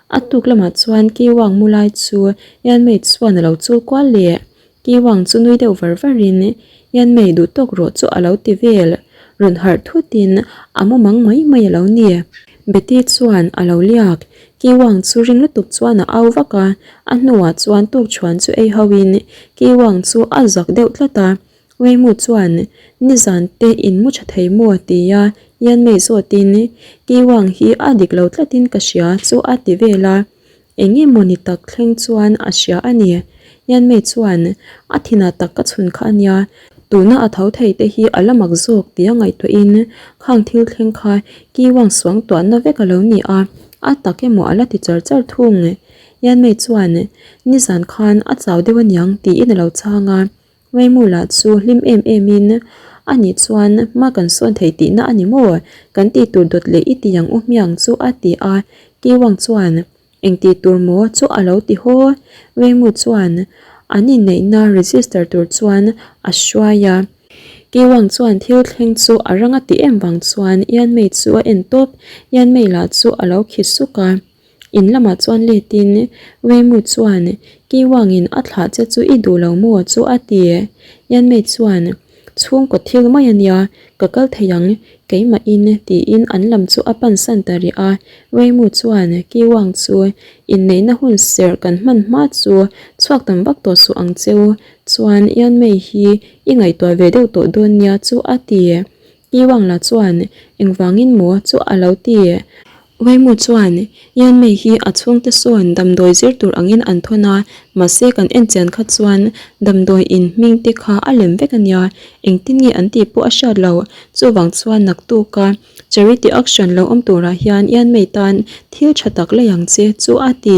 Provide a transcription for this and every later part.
A tuk lamah chuan Kiwang mu lai chu Yanmei chuan a lo chul kual leh. Kiwang chu nui deuh var varin Yanmei duh tawk rawh chu a lo ti vel. Rawn harh thutin a mu mang mai mai a lo ni. Betty chuan a lo liak. Kiwang chu ring lutuk chuan a au vak a, a hnuah chuan tukchhuan chu ei hoin Kiwang chu a zak deuh tlat a. Weimu chuan, Nizan te in mu tha thei maw? tia Yanmei zawtin, Kiwang hi a dik lo tlatin ka hria chu a ti vel a. Eng nge maw ni tak thleng chuan a hria a ni. Yanmei chuan, A thinah tak ka chhun kha a nia, tuna a tho thei te hi a la mak zawk tia ngaihtuahin khang thil thleng kha Kiwang suang tuahna vek a lo ni a, a tak emaw a la ti char char thung. Yanmei chuan, Nizan khan a chau deuh aniang tiin a lo chhang a. Ngaihmu lah chu hlim em em in, A nih chuan hma kan sawn thei tihna a ni maw? Kan tih tur dawt leh i ti ang u hmiang chu a ti a. Kiwang chuan, Eng tih tur maw chu a lo ti haw. Ngaihmu chuan an inneihna register tur chuan a hruai a. Kiwang chuan thil thleng chu a rang a ti em vang chuan Yanmei chu a en tawp. Yanmei lah chu a lo khi suk a. In lamah chuan letin Weimu chuan, Ki Wangin a thlah che chu i duh lo maw chu a ti. Yanmei chuan, Chhungkaw thil mai a nia, ka kal thei ang, keimahin tiin an lam chu a pan san ta rih a. Weimu chuan, Ki Wang chu inneihna hun serh kan hman hma chu chhuak tam vak tawh suh ang cheu, chuan Yanmei hi i ngaihtuah ve deuh tawh dawn nia chu a ti. Ki Wang la chuan, Engvangin maw chu a lo ti. Weimu chuan, Yanmei hi a chhungte sawn damdawi zir tur angin an thawn a, mahse kan en chian kha chuan damdawi in hming te kha a lem vek a nia, engtin nge an tih pawh a hriat lo. Chuvang chuan naktuka charity auction lo awm turah hian Yanmei tan thil tha tak lei ang che chu a ti.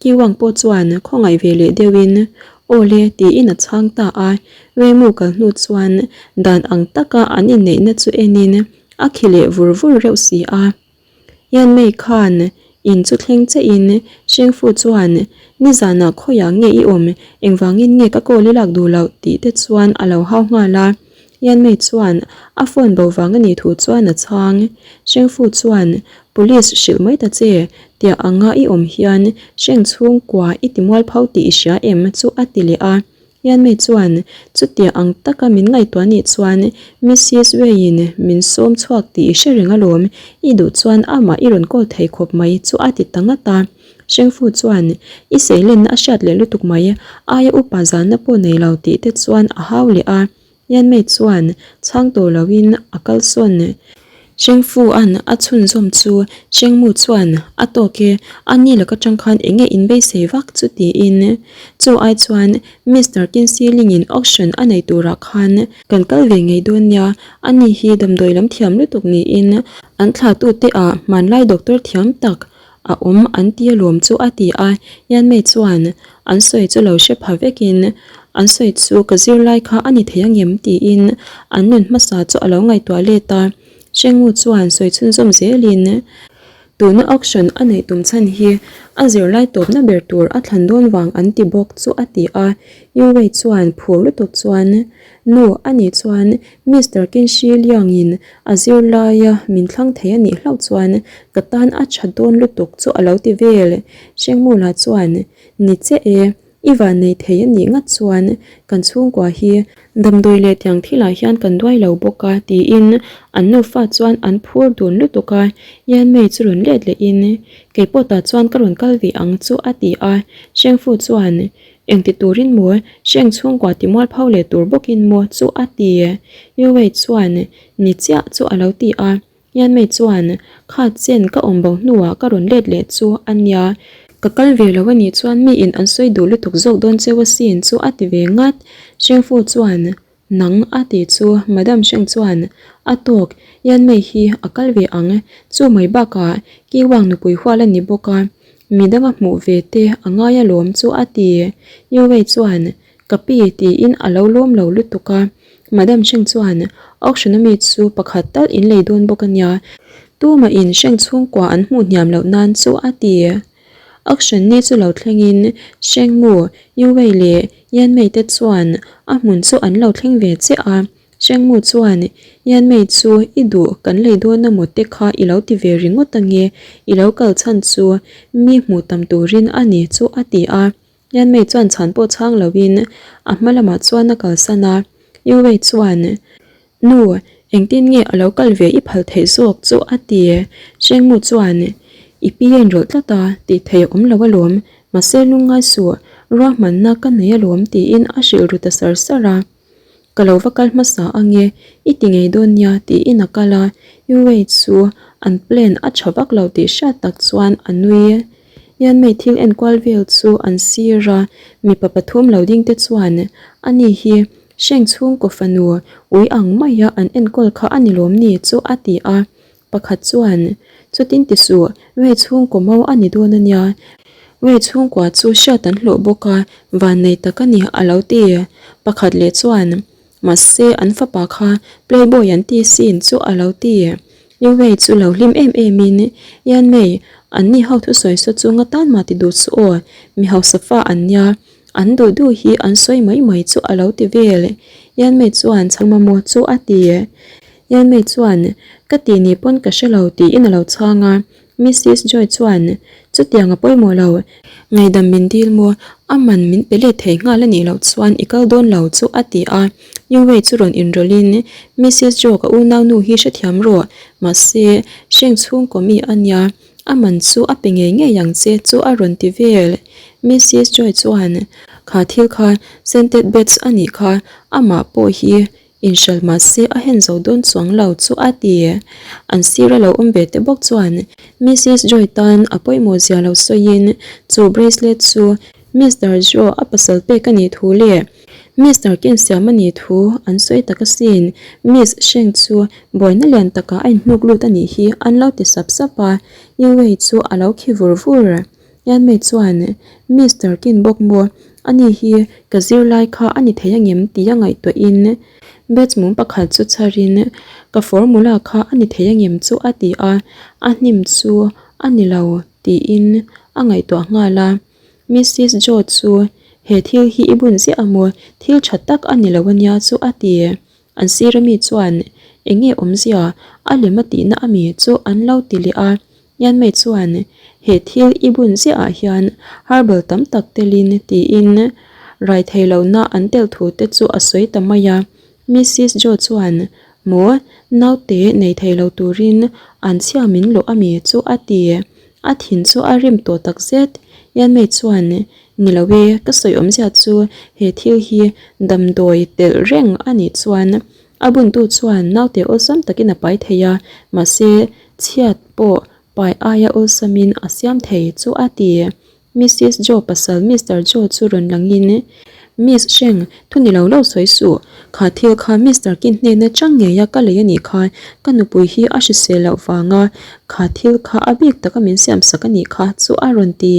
Kiwang pawh chuan khawngaih ve leh deuhin, Aw le tiin a chhang ta a. Weimu kal hnu chuan dan ang taka an inneihna chu enin A khi leh vur vur reuh si a. Yanmei khan in chu thleng che in Shengfu chuan nizanah khawiah nge i awm, engvangin nge ka call i lak duh loh tih te chuan a lo hau nghal a. Yanmei chuan a phone bo vang a nih thu chuan a chhang. Shengfu chuan Police hrilh mai ta che, tiah anga i awm hian Sheng chhungkua i ti mualpho tih i hria em chu a ti leh a. Yanmei chuan, Chutia ang taka min ngaihtuah nih chuan Missis Wei-in min sawm chhuak tih i hre reng alawm, i duh chuan amah i rawn call thei khawp mai chu a ti ta ngat a. Shengfu chuan, I seilenna a hriat leh lutuk mai, aia upa zalna pawh nei lo tih te chuan a hau leh a. Yanmei chuan chhang tawh loin a kalsawn. Shengfu-a'n a chhunzawm chu Shengmu chuan a tawk e, a ni laka tang khan eng nge inbeisei vak chu tiin. Chu ai chuan Mister Kinsiling-in auction a nei turah khan kan kal ve ngei dawn nia, a ni hi damdawi lam thiam lutuk niin an thlatute ah hmanlai doctor thiam tak a awm an ti alawm chu a ti a, Yanmei chuan an sawi chu lo hre pha vekin an sawi chu ka zirlai kha a ni thei angem tiin an nun hmasa chu a lo ngaihtuah let a, Shengmu chuan sawi chhunzawm zelin tuna auction a neih tum chhan hi a zirlai tawpna ber tur a thlan dawn vang an ti bawk chu a ti a, Yu Wei chuan phur lutuk chuan Nu a nih chuan Mister Kinshi Liangin a zirlaia min thlang thei a nih hlauh chuan ka tan a tha dawn lutuk chu a lo ti vel. Hrengmula chuan, Ni che e, i van nei thei a nih ngat chuan kan chhungkua hi damdawi leh tiang thilah hian kan duai lo bawk a tiin an nufa chuan an phur dun lutuk a, Yanmei chu rawn let lehin keipawh tah chuan ka rawn kal ve ang chu a ti a, Hrengfu chuan, Engti turin maw? Hreng chhungkua ti mualpho leh tur bawkin maw chu a ti? Yuwei chuan ni chiah chu a lo ti a. Yanmei chuan kha chen ka awm bo hnuah ka rawn let leh chu a nia. Ka kal ve lo a nih chuan miin an sawi duh lutuk zawk dawn cheu asin chu a ti ve ngat. Hrengfu chuan nang a ti chu Madam Hreng chuan a tawk Yanmei hi a kal ve ang chu mai bakah Kiwang nupui hual a ni bawk a. Midang a hmuh ve te a ngai alawm chu a ti. Yu Wei chuan, Ka pi tiin a lo lawm lo lutuk a. Madam Sheng chuan, Auction ami chu pakhat tal in lei dawn bawk a nia. Tumah in Sheng chhungkua an hmuh hniam loh nan chu a ti. Auction ni chu lo thleng in Sheng Mu, Yu Wei leh Yan Mei te chuan a hmun chu an lo thleng ve chiah a. Hrengmu chuan, Yanmei chu i duh kan lei dawn a maw te kha i lo ti ve ringawt ange, i lo kal chhan chu mi hmuh tam turin a ni chu a ti a. Yanmei chuan chhan pawh chhang loin a hma lamah chuan a kalsan a. Yuwei chuan, Nu, engtin nge a lo kal ve i phal theih zawk chu a ti. Hrengmu chuan, I pi a inrawlh tlat a, tih theih a awm lo alawm, mahse lungngai suh, ruahmanna ka nei alawm tiin a hrilh ru ta sar sar a. Ka lo va kal hmasa ange, i ti ngei dawn nia tiin a kal a, Yuwei chu an plan a tha vak lo tih hriat tak chuan a nui. Yanmei thil enkual vel chu an sir a, mipa pathum lo ding te chuan ani hi Hreng chhungkaw fanu ui ang maia an enkawl kha a ni lawm ni chu a ti a, pakhat chuan chutin ti suh Wei chhungkaw mo a ni dawn a nia, Wei chhungkua chu hriat an hlawh bawk a, vannei tak a ni a lo ti. Pakhat leh chuan mahse an fapa kha playboy an ti sin chu a lo ti. Liu Wei chu lo hlim em em in, Yan Mei, an ni ho thusawi saw chu nga tan mah ti duh suh aw, mi hausa fa an nia, An duh duh hi an sawi mai mai chu a lo ti vel. Yanmei chuan chhang maw chu a ti. Yanmei chuan ka ti ni pawn ka hre lo tiin a lo chhang a. Missis Joy chuan chutiang a pawimawh lo. Ngaidam min dil maw? A man min pe let thei nghal a nih loh chuan i kal dawn lo chu a ti a. Yuwei chu rawn inrawlhin Missis Joe ka unaunu hi hrethiam rawh. Mahse, hreng chhungkaw mi a nia. A man chu a pe ngei ngei ang che chu a rawn ti vel. Missis Joy chuan, Kha thil kha scented beds a nih kha, amah pawh hi inhral mah se a hen zo dawn chuang lo chu a ti. An sir a lo awm ve te bawk chuan Missis Joy tan a pawimawh zia lo sawiin chu bracelet chu Mister Joe a pasal pek a nih thu leh Mister Ken siam a nih thu an sawi tak asin. Miss Sheng chu buaina lian takah a inhnuk lut a nih hi an lo ti sap sap a, Yu Wei chu a lo khi vur vur. Yan Mei chuan, Mister Ken bawk maw, ani hi ka zirlai kha a ni thei angem tia ngaihtuahin batch mum pakhat chu chharin ka formula kha a ni thei angem chu a ti a, a hnim chu a ni lo tiin a ngaihtuah nghal a. Missis Joe chu he thil hi i bun ziah a maw? Thil tha tak a ni lo a nia chu a ti. An sir ami chuan eng nge awmzia a lem a tihna ami chu an lo ti leh a. Yanmei chuan he thil i bun ziah ah hian herbal tam tak telin tiin rai thei lohna an tel thu te chu a sawi ta mai a. Missis Joe chuan Maw, naute nei thei lo turin an chhia min lawh ami chu a ti. A thin chu a rim tawh tak zet. Yanmei chuan, Ni lo e, ka sawi awmzia chu he thil hi damdawi telh reng a nih chuan a buntu chuan naute awlsam takin a pai thei a, mahse chhiat pawh pai aia awlsamin a siam thei chu a ti. Missis Joe pasal Mister Joe chu rawn langin, Miss Sheng, thu ni lo lo sawi suh. Kha thil kha Mister Kin hnena chang ngeia ka lei a nih kha, ka nupui hi a hrisel loh vanga kha thil kha a bik taka min siam sak a nih kha chu a rawn ti.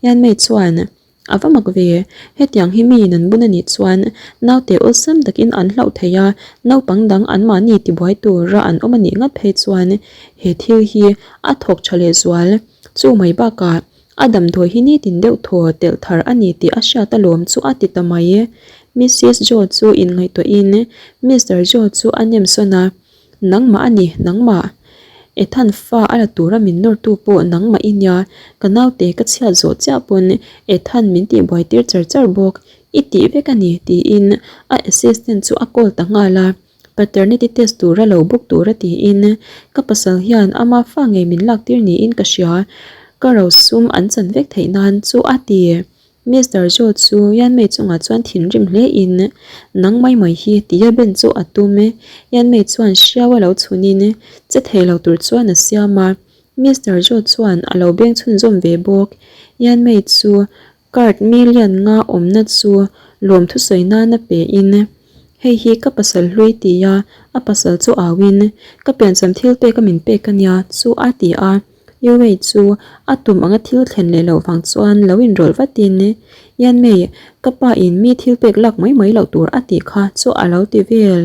Yanmei chuan, A va mak ve, hetiang hi miin an bun a nih chuan naute awlsam takin an hlauh thei a, naupang dang anmahni tibuai tura an awm a nih ngat phei chuan he thil hi a thawk tha lehzual. Chu mai bakah a damdawi hi nitin deuh thaw telh thar a ni tih a hriat alawm chu a ti ta mai. Missis Joe chu inngaihtuahin Mister Joe chu a nem sawn a, Nangmah a ni, nangmah. Ethan fa a la tura min nawrtu pawh nangmah i nia, ka naute ka chhiat zawh chiah pawn Ethan min tihbuai tir char char bawk, i tih vek a ni tiin a assistant chu a call ta nghal a. Paternity test tura lo book tura tiin ka pasal hian ama fa ngei min lak tir niin ka hria, ka rosum an chan vek theih nan chu a ti. Mister Joe chu Yanmei chungah chuan thinrim hle in nang mai mai hi tia ben chu a tum. Yanmei chuan hriau a lo chhun in che thei lo tur chuan a siam a, Mister Joe chuan a lo beng chhunzawm ve bawk. Yanmei chu Card million nga awmna chu lawm thusawi nana pe in, Hei hi ka pasal hlui tia a pasal chu au in, Ka piancham thil pek a min pek a nia chu a ti a. Yuwei chu a tum anga thil thlen leh loh vang chuan lo inrawlh vat in, Yanmei, ka pa in mi thil pek lak mai mai loh tur a tih kha chu a lo ti vel.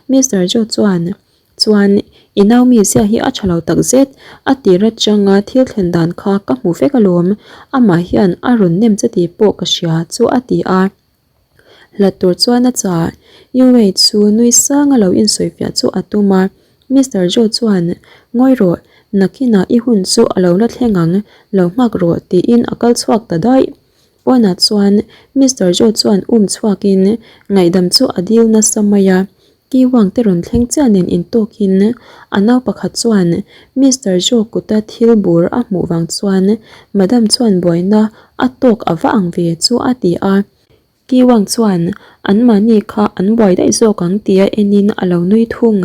Mister Joe chuan, Chuan, i nau mi zia hi a tha lo tak zet, a tir atanga thil thlen dan kha ka hmu vek alawm, amah hian a rawn nem che tih pawh ka hria chu a ti a. Hlat tur chuan a chah. Yu Wei chu nui sanga lo insawifiah chu a tum a. Mister Zhou chuan, Ngawi rawh, nakinah i hun chu a lo la thleng ang, lo nghak rawh, tiin a kal chhuak ta daih. Pawnah chuan Mister Zhou chuan um chhuakin ngaihdam chu a dil nasa mai a. Ki Wang te rawn thleng chiah nen intawkin a nau pakhat chuan Mister Zhou kuta thil bur a hmuh vang chuan Madam chuan buaina a tawk a va ang ve chu a ti a. Ki Wang chuan anmahni kha an buai daih zawk ang tia enin a lo nui thung.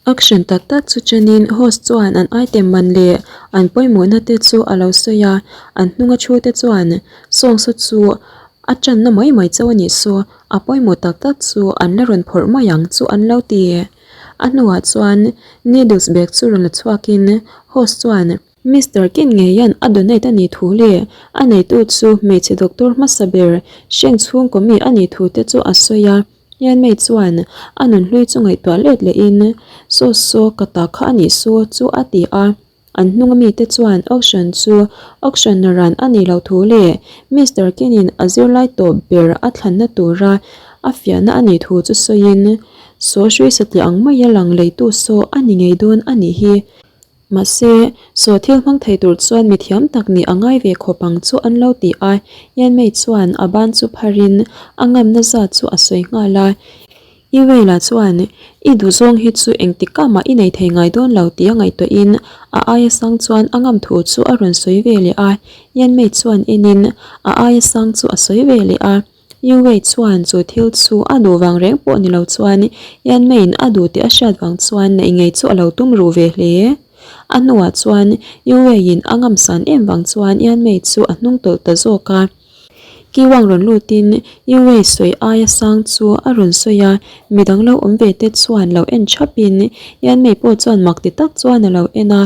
Action tak tak chu chenin host chuan an item man leh an pawimawhna te chu a lo sawi a, an hnunga thu te chuan sawng saw chu a tanna mai mai chauh a nih saw, a pawimawh tak tak chu an la rawn phawrh mai ang chu an lo ti. A hnuah chuan needles bag chu rawn la chhuakin host chuan Mister Kin ngeian a donate a nih thu leh a neitu chu hmeichhe doctor hmasa ber hreng chhungkaw mi a nih thu te chu a sawi a. Yanmei chuan a nunhlui chu ngaihtuah let lehin, Saw saw ka ta kha a nih saw chu a ti a. An hnunga mite chuan auction chu auction naran a nih loh thu leh Mister Kinin a zirlai tawp ber a thlanna tura a fiahna a nih thu chu sawiin, Saw hrui satliah ang maia lang leitu saw a ni ngei dawn a nih hi. Mahse, saw thil hmang thei tur chuan mi thiam tak nih a ngai ve khawp ang chu an lo ti a, Yanmei chuan a ban chu pharin a ngamna zat chu a sawi nghal a. I Weila chuan, I duhzawng hi chu engtikah mah i nei thei ngai dawn lo tih a ngaihtuahin a aia sang chuan a ngam thu chu a rawn sawi ve leh a, Yanmei chuan enin a aia sang chu a sawi ve leh a. Yu Wei chuan chu thil chu a duh vang reng pawh ni lo chuan Yan Meiin a duh tih a hriat vang chuan neih ngei chu a lo tum ruh ve hle. A hnuah chuan Yu Weiin a ngamsan em vang chuan Yan Mei chu a hnung tawlh ta zawk a. Ki Wang rawn lutin Yu Wei sawi aia sang chu a rawn sawi a, midang lo awm ve te chuan lo en thapin Yan Mei pawh chuan mak ti tak chuan a lo en a.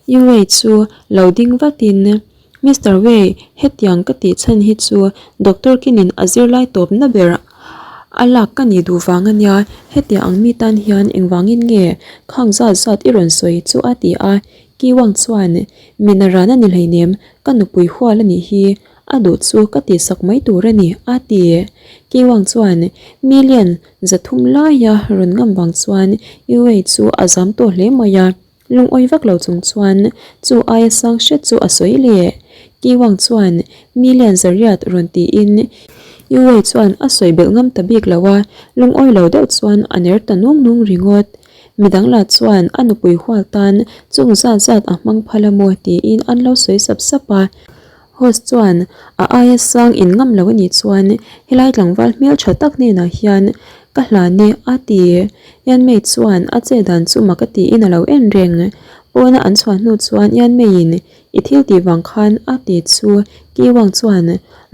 Yu Wei chu lo ding vatin. Mister Wei, hetiang ka tih chhan hi chu Doctor Kinin a zirlai tawpna ber a lak ka nih duh vang a nia, hetiang ang mi tan hian engvangin nge khang zat zat i rawn sawi chu a ti a, Ki Wang chuan, Min a ran a ni hleinem, ka nupui hual a nih hi, a duh chu ka tihsak mai tur a ni, a ti. Ki Wang chuan, Million 300 laia rawn ngam vang chuan Yu Wei chu a zam tawh hle mai a. Lungawi vak lo chung chuan chu aia sang hret chu a sawi leh. Ki Wang chuan million zariat rawn tiin Yu Wei chuan a sawi belh ngam ta bik lo a, lungawi lo deuh chuan a ner ta nung nung ringawt. Midang lah chuan a nupui hual tan chung zat zat a hmang phal a maw tiin an lo sawi sap sap a. Host chuan a aia sang in ngam lo a nih chuan helai tlangval hmel tha tak hnenah hian ka hlan e a ti. Yanmei chuan a che dan chu mak a tiin a lo en reng. Pawna an chhuah hnu chuan Yanmeiin i thil tih vang khan a ti chu Ki Wang chuan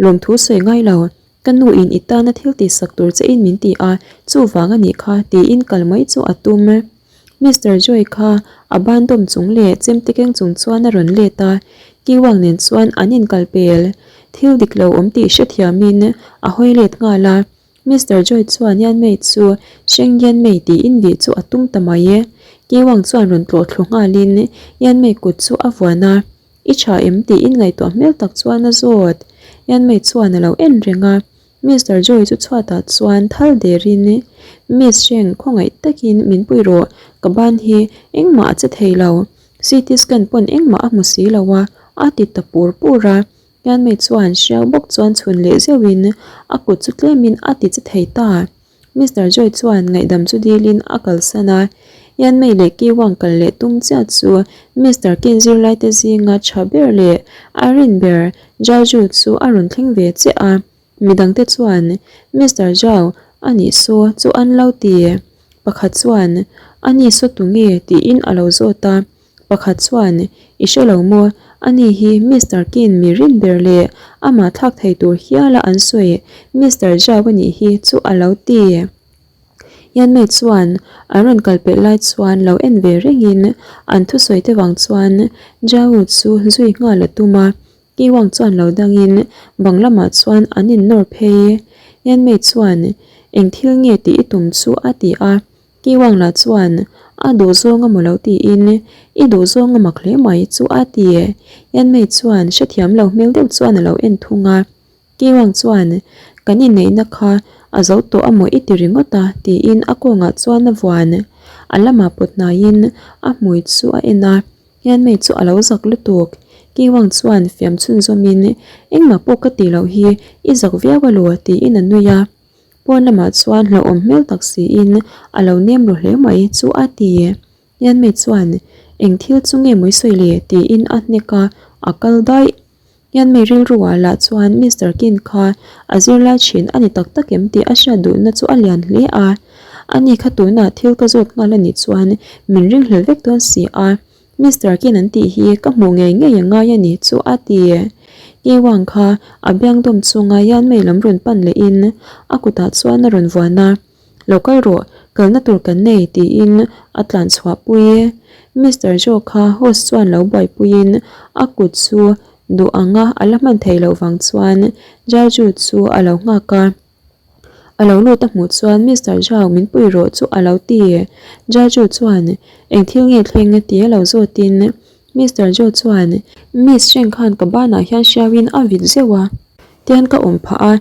lawmthu sawi ngai lo. Ka nu in i tana thil tih sak tur che in min ti a, chuvang a nih kha tiin kal mai chu a tum. Mister Joy kha a ban dawm chung leh chemte keng chung chuan a rawn let a, Kiwang nen chuan an inkal pel. Thil dik lo awm tih hrethiamin a hawi let nghal a. Mister Joy chuan Yanmei chu Sheng Yanmei tiin vih chu a tum ta mai e. Kiwang chuan rawn tlawh thlu nghalin Yanmei kut chu a vuan a, I tha em? tiin ngaihtuah hmel tak chuan a zawt. Yanmei chuan a lo en reng a. Mister Joy chu chhuatah chuan thal derin, Miss Sheng, khawngaih takin min pui rawh, ka ban hi engmah a che thei lo, CT scan pawn engmah a hmu si lo a, a ti ta pur pur a. Yanmei chuan hriau bawk chuan chhun leh zeuhin a kut chu tlemin a ti che thei ta. Mister Joy chuan ngaihdam chu dilin a kalsan a, Yanmei leh Ki Wang kal leh tum chiah chu Mister Kin zirlaite zinga tha ber leh a rin ber Zhao Ju chu a rawn thleng ve chiah a, midangte chuan Mister Zhao a nih saw chu an lo ti. Pakhat chuan A ni saw tunge? tiin a lo zawt a. Pakhat chuan, I hre lo maw? Ani hi Mister Kin mi rin ber leh amah thlak thei tur hiala an sawi Mister Zhao a nih hi chu a lo ti. Yanmei chuan an rawn kal pelh lai chuan lo en ve rengin an thusawi te vang chuan Zhao chu zui nghal a tum a, Ki Wang chuan lo dangin bang lamah chuan an innawr phei. Yanmei chuan, Eng thil nge tih i tum chu? a ti a. Ki Wang lah chuan a duh zawng a maw lo tiin i duh zawng a mak hle mai chu a ti. Yanmei chuan hrethiam lo hmel deuh chuan a lo en thung a. Ki Wang chuan. Kan inneihna kha a zo tawh amaw i ti ringawt a tiin a kawngah chuan a vuan. A lamah pawt hnaiin a hmui chu a en a, Hianmei chu a lo zak lutuk. Kiwang chuan fiam chhunzawmin Engmah pawh ka tih loh hi i zak viau alaw tiin a nui a. Pawn lamah chuan hlauhawm hmel tak siin a lo nem ru hle mai chu a ti. Hianmei chuan Eng thil chu nge mawi sawi le tiin a hnek a, a kal daih. Hianmei rilru ah lah chuan Mister Kin kha a zirlai thin a ni tak tak em tih a hriat duhna chu a lian hle a. Ani kha tunah thil ka zawt nghal a nih chuan min ringhlel vek dawn si a. Mister Kin an tih hi ka hmuh ngei ngei a ngai a ni chu a ti. Keiwang kha a biang dawm chunga Yanmei lam rawn pan lehin a kutah chuan a rawn vuan a. Lo kal rawh, kalna tur kan nei tiin a tlan chhuah pui. Mister Joe kha host chuan lo buaipuiin a kut chu duh anga a la hman theih loh vang chuan Jaju chu a lo nghak a. A lo lut a hmuh chuan Mister Zhao min pui rawh chu a lo ti. Jaju chuan eng thil nge thleng tia lo zawtin Mister Joe chuan Miss Sheng khan ka banah hian hriauin a vit zeuh a. Tian ka awm phah a,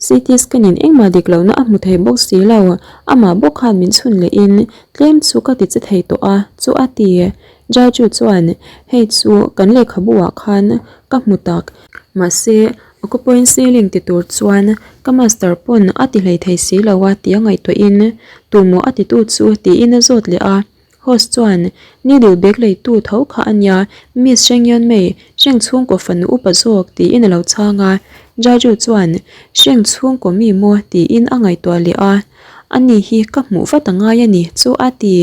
CT scan in engmah dik lohna a hmu thei bawk si lo, amah bawk khan min chhun lehin tlem chu ka ti che thei tawh a chu a ti. Jaju chuan hei chu kan lehkhabu ah khan ka hmu tak, mahse Occupoint ceiling ti tur chuan ka master pawn a ti hlei thei si lo a tia ngaihtuahin tumaw a titu chu tiin a zawt leh a. Host chuan needle bag leitu tho kha a nia Miss Sheng Yan Mei Sheng chhungkaw fanu upa zawk tiin a lo chhang a. Jaju chuan Sheng chhungkaw mi maw tiin a ngaihtuah leh a. Ani hi ka hmuh vat a ngai a ni chu a ti.